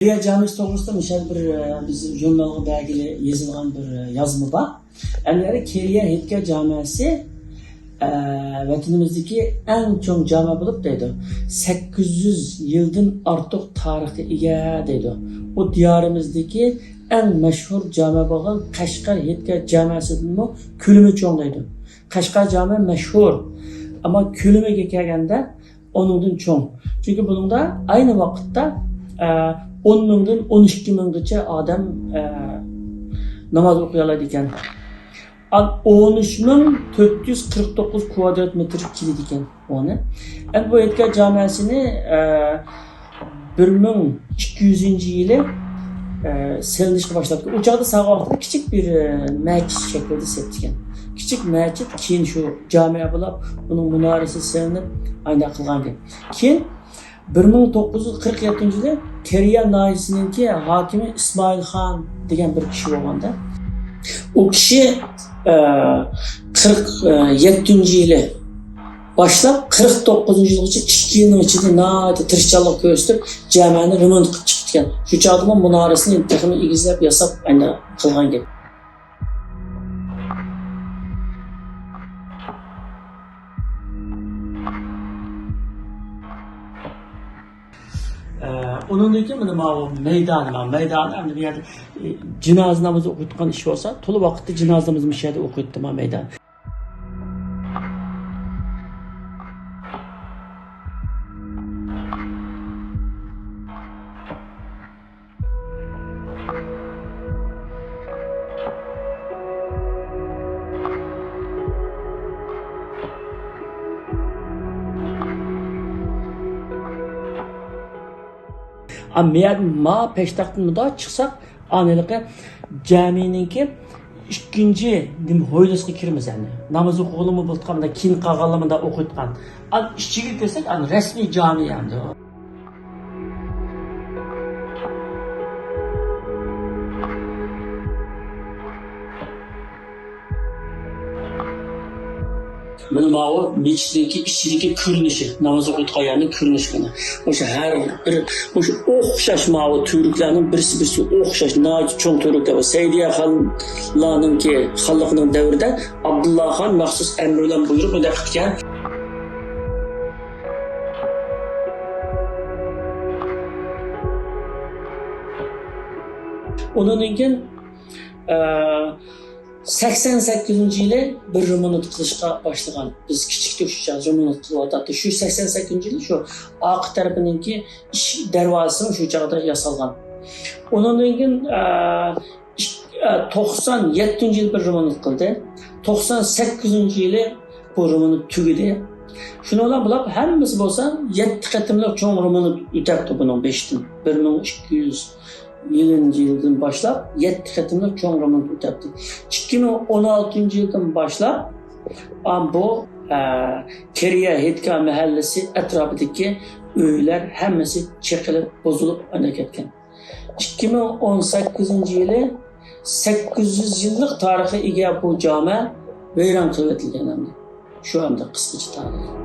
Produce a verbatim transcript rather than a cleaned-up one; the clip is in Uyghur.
كېرىيە جامىسى توغرىسىدا مىسال بىر، ئە، بىز ژۇرنالغا بەلگىلى يېزىلغان بىر، ئە، يازما بار. ئەمدى كېرىيە ھېيتگاھ جامەسى، ئە، ۋەتىنىمىزدىكى ئەڭ چوڭ جامە بولۇپ دەيدۇ. سەككىز يۈز يىلدىن ئارتۇق تارىخقا ئىگە دەيدۇ. ئۇ دىيارىمىزدىكى ئەڭ مەشھۇر جامە بولغان قەشقەر ھېيتگاھ جامەسىدىنمۇ كۆلىمى چوڭ دەيدۇ. قەشقەر جامە مەشھۇر، ئەمما كۆلىمىگە كەلگەندە ئۇنىڭدىن چوڭ. چۈنكى بۇنىڭدا ئەينى ۋاقىتتا، ئە، ئون مىڭدىن ئون ئىككى مىڭغىچە ئادەم، ئە، ناماز ئوقۇيالايدىكەن. ئا-، ئون ئۈچ مىڭ تۆت يۈز قىرىق توققۇز كۋادرات مېتىر كېلىدىكەن ئۇنى. ئەمدى بۇ ھېيتگاھ جامەسىنى، ئە، بىر مىڭ ئىككى يۈزىنچى يىلى، ئە، سېلىنىشقا باشلاپتۇ. ئۇ چاغدا سالغان ۋاقتىدا كىچىك بىر، ئە، مەچىت شەكلىدە سېپتىكەن. كىچىك مەچىت، كېيىن شۇ جامە بولاپ، ئۇنىڭ مۇنارىسى سېلىنىپ، ئانداق قىلغان گەپ. كېيىن بىر مىڭ توققۇز يۈز قىرىق يەتتىنچى يىلى كېرىيە ناھىيەسىنىڭكى ھاكىمى ئىسمائىل خان دېگەن بىر كىشى بولغاندا، ئۇ كىشى، ئە، قىرىق يەتتىنچى يىلى باشلاپ، قىرىق توققۇزىنچى يىلغىچە ئىككى يىلنىڭ ئىچىدە ناھايىتى تىرىشچانلىق كۆرسىتىپ، جامەنى رېمونت قىلىپ چىقىپتىكەن. شۇ چاغدىمۇ مۇنارىسىنى تېخىمۇ ئېگىزلەپ ياساپ، ئەنە قىلغان گەپ. ئە، ئۇنىڭدىن كېيىن مانا ماۋۇ مەيدانى، مانا مەيدانى، ئەمدى بۇ يەردە، ئە، جىنازا نامىزى ئوقۇيدىغان ئىش بولسا، تولا ۋاقىتتا جىنازا نامىزى مۇشۇ يەردە ئوقۇيتتى، مانا مەيدان. ئا، مەيەردىن ما پەشتاقتىن مۇنداق چىقساق، ئانا ھېلىقى جامىنىڭكى ئىككىنچى نېمە ھويلىسىغا كىرىمىز ئەمدى. ناماز ئوقۇغىلىمۇ بولۇپتىغان، كېيىن قالغانلار مۇنداق ئوقۇيدىغان. ئا، ئىچىگە كىرسەك، ئا، رەسمىي جامى ئەمدى. مانا ماۋۇ مەسچىتنىڭكى ئىچىدىكى كۆرۈنۈشى، ناماز ئوقۇيدىغان يەرنىڭ كۆرۈنۈشى مانا. مۇشۇ ھەر بىر، مۇشۇ ئوخشاش ماۋۇ تۈۋرۈكلەرنىڭ بىرسى بىرسىگە ئوخشاش، ناھايىتى چوڭ تۈۋرۈكلەر بار. سەئىدىيە خانلارنىڭكى خانلىقىنىڭ دەۋرىدە ئابدۇللا خان مەخسۇس ئەمرى بىلەن بۇيرۇپ بۇنداق قىپتىكەن. ئۇنىڭدىن كېيىن، ئە، سەكسەن سەككىزىنچى يىلى بىر رېمونت قىلىشقا باشلىغان. بىز كىچىكتۇق شۇ چاغدا، رېمونت قىلىۋاتاتتى. شۇ سەكسەن سەككىزىنچى يىلى شۇ ئارقا تەرىپىنىڭكى ئىشىك دەرۋازىسىمۇ شۇ چاغدا ياسالغان. ئۇنىڭدىن كېيىن، ئە، ئىك-، ئە، توقسان يەتتىنچى يىلى بىر رېمونت قىلدى. توقسان سەككىزىنچى يىلى بۇ رېمونت تۈگىدى. شۇنىڭ بىلەن بۇلار ھەممىسى بولسا يەتتە قېتىملىق چوڭ رېمونت ئۆتەپتۇ بۇنىڭ بېشىدىن. بىر مىڭ ئىككى يۈز يىلىنچى يىلدىن باشلاپ يەتتە قېتىملىق چوڭ رېمونت ئۆتەپتۇ. ئىككى مىڭ ئون ئالتىنچى يىلدىن باشلاپ، ئا، بۇ، ئە، كېرىيە ھېيتگاھ مەھەللىسى ئەتراپىدىكى ئۆيلەر ھەممىسى چېقىلىپ، بۇزۇلۇپ ئانداق كەتكەن. ئىككى مىڭ ئون سەككىزىنچى يىلى سەككىز يۈز يىللىق تارىخقا ئىگە بۇ جامە ۋەيران قىلىۋېتىلگەن ئەمدى. شۇ ئەمدى قىسقىچە تارىخ.